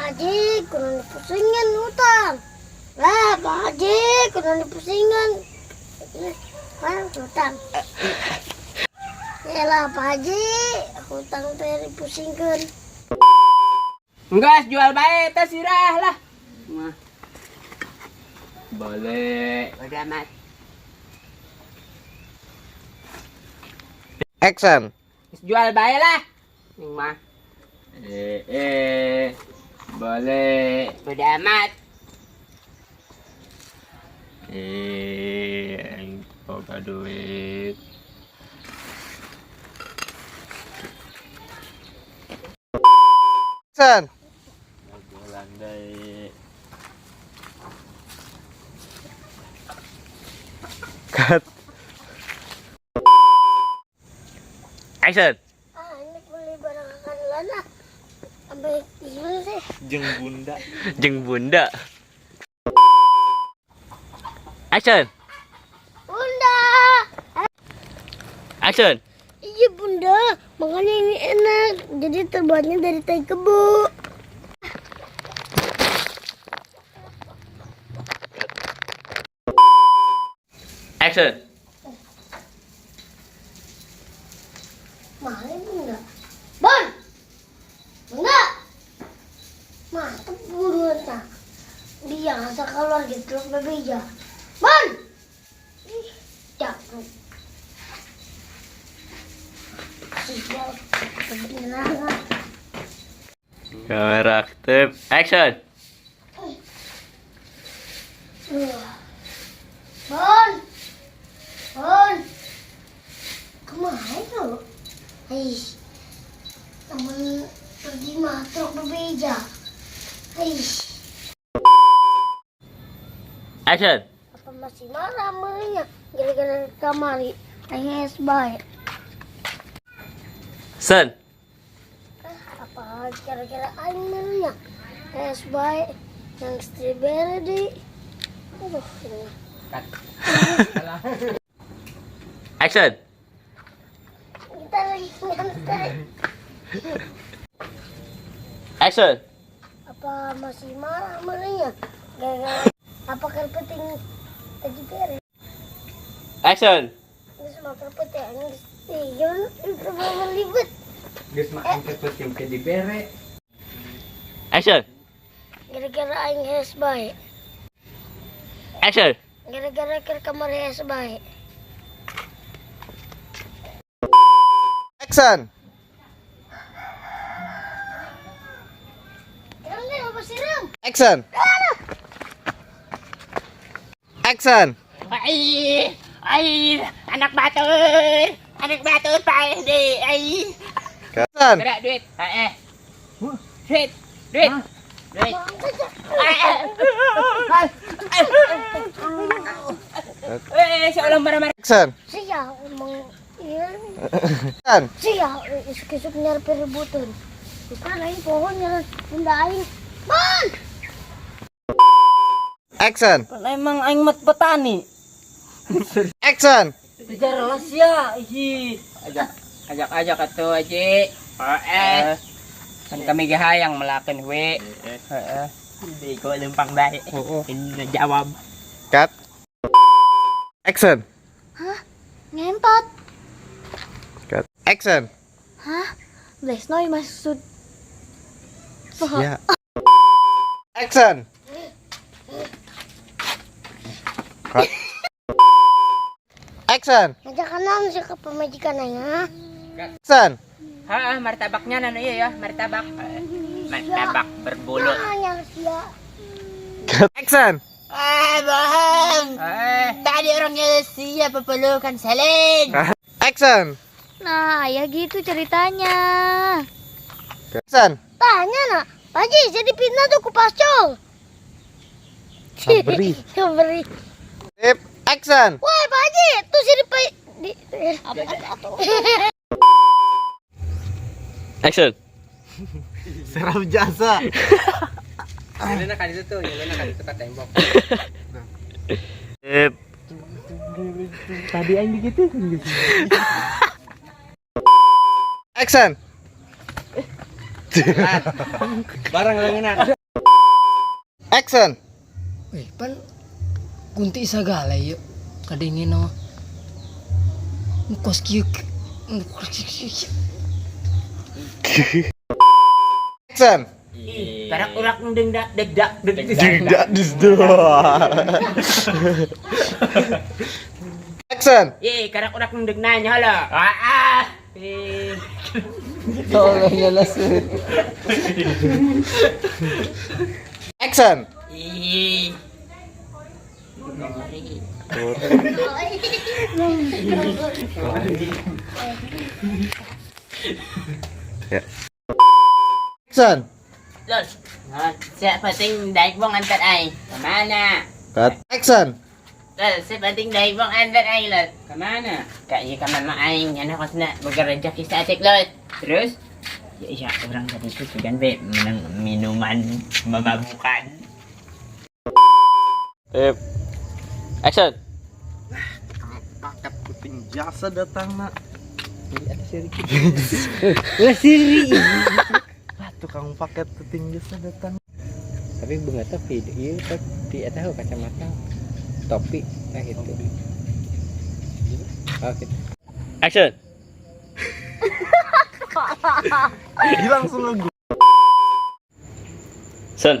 Pak Haji, kudu dipusingan hutang. Lah, Pak Haji, kudu dipusingan. Kan hutang. Yalah, Pak Haji, hutang teh dipusingkeun. Enggak, jual bae teh sirah lah. Mah. Boleh. Udah amat. Action. Jual bae lah. Ning mah. Eh, boleh. Udah amat. Aing boga duit. Action. Bulan deui. Cut. Action. Ah, ini beli barang akan lana. Sampai gimana sih? Jeung bunda. Jeung bunda. Action. Bunda. Action. Iya bunda, makanya ini enak. Jadi terbuatnya dari tai kebo. Action. Mahal bunda. Bon, bunda. Mantep bunda. Biasa keluar gitu bebeja. Bon. Ih, jatuh. Sial, kebenaran. Kamera aktif. Action. Bon, Bon, kemana itu? Ais, temen pergi matrok bebeja. Ais, Action. apa masih marah merenya? Gara-gara kamari, es baik. Sen. Apa gara-gara aing merenya? Es baik yang strawberry di. Aduh, ini. Action. Kita lagi nganter. Action. Apa masih marah merenya? Gara-gara apa kerpeting tadi bere? Action. Ini semua kerpeting ini itu mau melibet. Geus makan kepeting ke dibere. Action. Gara-gara aing hes bae. Action. Gara-gara ke kamar hes bae. Action. Jangan apa siram? Action. Action. Ay, ay, anak batur, pak deh, ay. Action. Gerak duit, eh, duit, duit, duit. Eh, seolah marah-marah. Action. Sia emang iya. Action. Sia isuk-isuk nyari peributan. Bukan aing pohon nyari bunda aing. Bon! Action. Emang aing mat petani. Action. Jelas ya, ih. Ajak, ajak, ajak atuh aja. Eh, kan kami gahayang melakukan we. Heeh. Hindi ko lempang bae. Ini jawab. Cut. Action. Hah? Ngentot. Cut. Action. Hah? Lesnoy maksud Ya. Action. Cut. Action. Ngajak kanan sih ke pemajikan aing, ha? Action. Ha, martabaknya nano iya ya, martabak. Martabak berbulu. Nah, yang sia. Cut. Action. Ah, bohong. Eh, Tadi orangnya siapa pelukan salin. Action. Nah, ya gitu ceritanya. Action. Tanya nak, Pak Haji, jadi fitnah tuh ku pascol. Sabri. Sabri. Sip. Action. Wah, Pak Haji, tuh si di apa Action. Serap jasa. Yelena kali itu tuh, Yelena kali itu ke tembok. Sip. Tadi aing begitu. Action. Barang lengenan. Action. Wih, pan gunti sagala yuk. Kadingin no. Kos kieu. Action. Karak urak dengdak degdak deg Tidak Action. Ye, karak urak deg nanya hala. Ah. Tolong lasut. Action. Ih. Action. Lol. Nah, siapa penting daik bong antar ai. Kemana? Cut. Action. Lol, siapa penting daik bong antar ai lol. Kemana? Kak iya ka mama aing, ano ko na bekerja kisah atik lol. Terus? Ya, ya orang tadi itu sudah be menang minuman memabukan. Action. Paket puting jasa datang nak. Lah siri. Lah tukang paket puting jasa datang. Tapi bunga topi, iya topi atau kacamata topi, nah gitu. Oh, gitu. Action. Dia langsung nge Son.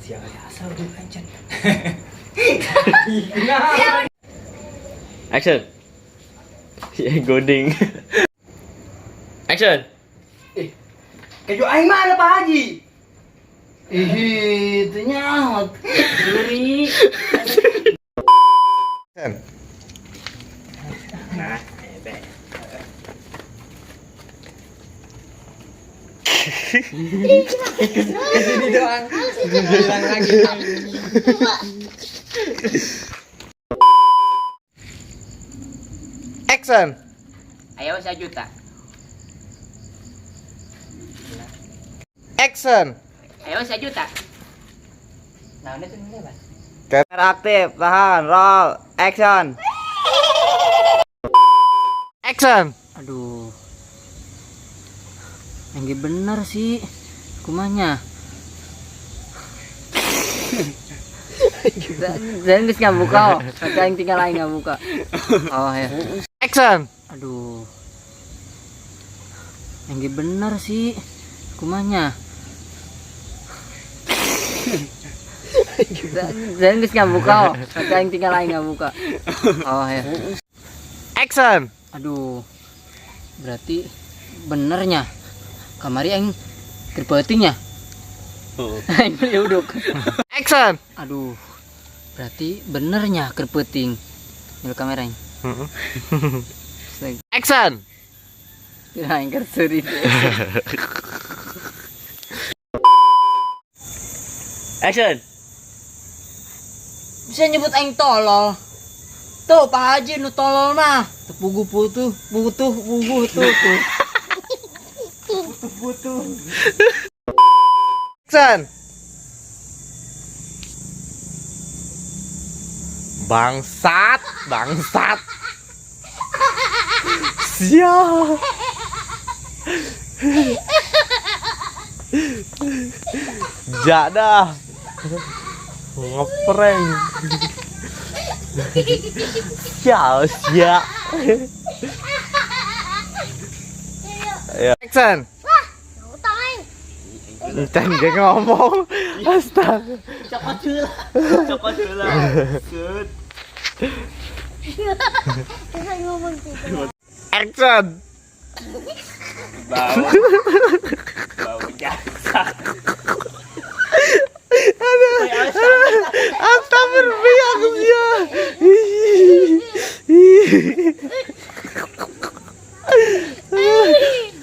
Siapa asal udah kancan. Action. Ya goding. Action. Keju aing mah ada Pak Haji. Ih, itu nyaut. Siri. Action. Nah, ebe. Kesini doang. Bilang lagi. Action. Ayo sejuta. Action. Ayo sejuta. Nah, ini tuh lewat. Aktif, tahan, roll, action. Action. Aduh. Yang bener sih. Kumanya. Dan geus nggak buka oh. Kata yang tinggal lain nggak buka. Oh ya. Action. Aduh. Yang bener sih. Kumanya. Dan geus nggak buka oh. Kata yang tinggal lain nggak buka. Oh ya. Action. Aduh. Berarti benernya. Kamari aing keur peuting nya. Aing beli uduk. Action. Aduh. Berarti benernya keur peuting. Nyul kamera aing. Action. Kira aing keur seuri. Action. Bisa nyebut aing tolol. Tuh Pak Haji nu tolol mah. Teu puguh putuh, butuh puguh tuh tuh. Action. Bangsat, bangsat. Sial. Jadah. Ngeprank. Sial, sial. Ya. Action. Wah, utang aing. Encan ge ngomong. Astaga. Cokot heula. Cokot heula. Sut. Bisa ngomong gitu. Action. Bau. Bau jasa. Astagfirullah aku sia.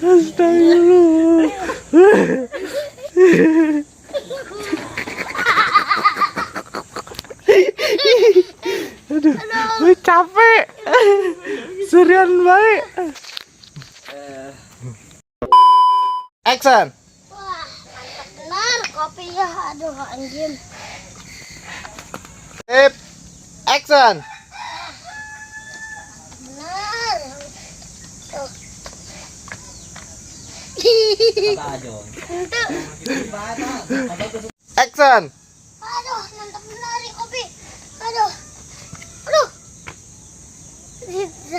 Astagfirullah. Aduh, gue capek. Serian baik. Action. Wah, mantap benar kopi ya. Aduh, anjing. Sip. Action. Benar. Tuh. Henteu. Action. Aduh, mantap benar nih kopi. Aduh. Aduh. Bisa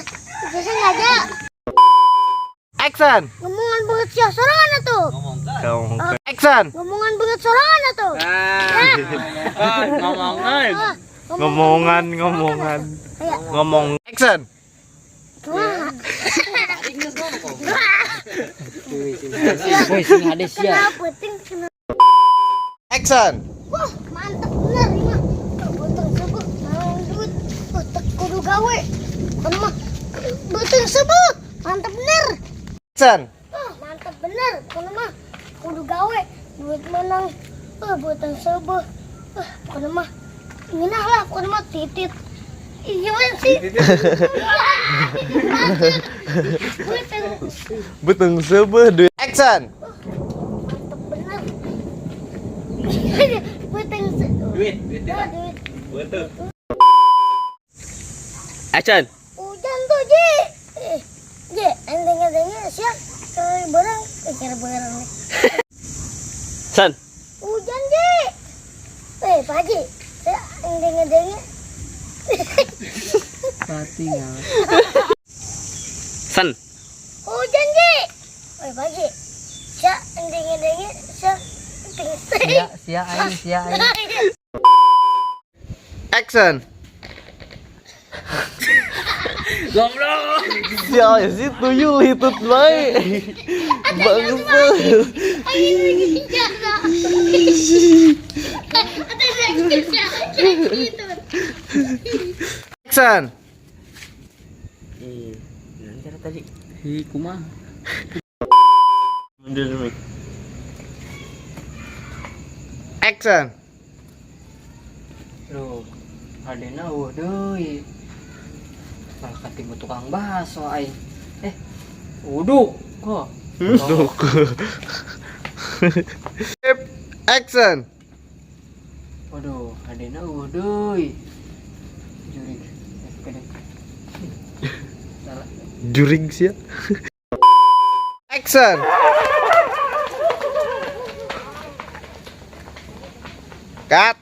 sengaja Action. ngomongan banget sia sorangan atuh. Action. Ngomongan banget sorangan atuh. Ah, ngomongan. Ah, Ngomongan, ngomongan. Ngomong. Action. Wah, Woi, sing hade sia. kenapa ting kenapa? Action. Wah, mantap benar ini mah. Beuteung seubeuh, naon duit. Wah, teu kudu gawe. Kan mah beuteung seubeuh. Mantap bener. Action. Wah, mantap bener. Pokoknya mah kudu gawe, duit menang. Wah, beuteung seubeuh. Wah, pokoknya mah ngeunah lah, pokoknya mah titit. Iya sih. Beuteung Beuteung seubeuh duit. Action. mantap bener. Beuteung Duit, duit. Ah, duit. Action. Hujan tuh, Ji. Eh, Ji, enteng-entengnya siap. Kira barang, eh, kira barang nih. San. Hujan, Ji. Eh, Pak Haji, saya enteng-entengnya. Pati enggak. San. Hujan, Ji. Eh, Pak Haji, saya enteng-entengnya siap. Sia, sia aing, sia aing. Action. Goblok. Sia sih tuyul hitut bae. Bangsat. Action. Eh, naon cara tadi? Hi, kumaha? Mundur mic. Action. Duh, hadena eueuh deui. Malah katimu tukang bakso aing. Eh, uduk kok. Duk. Action. Waduh, hadena eueuh deui. Jurig. Eh, kedeng. Salah. Jurig sia. Action. Cut.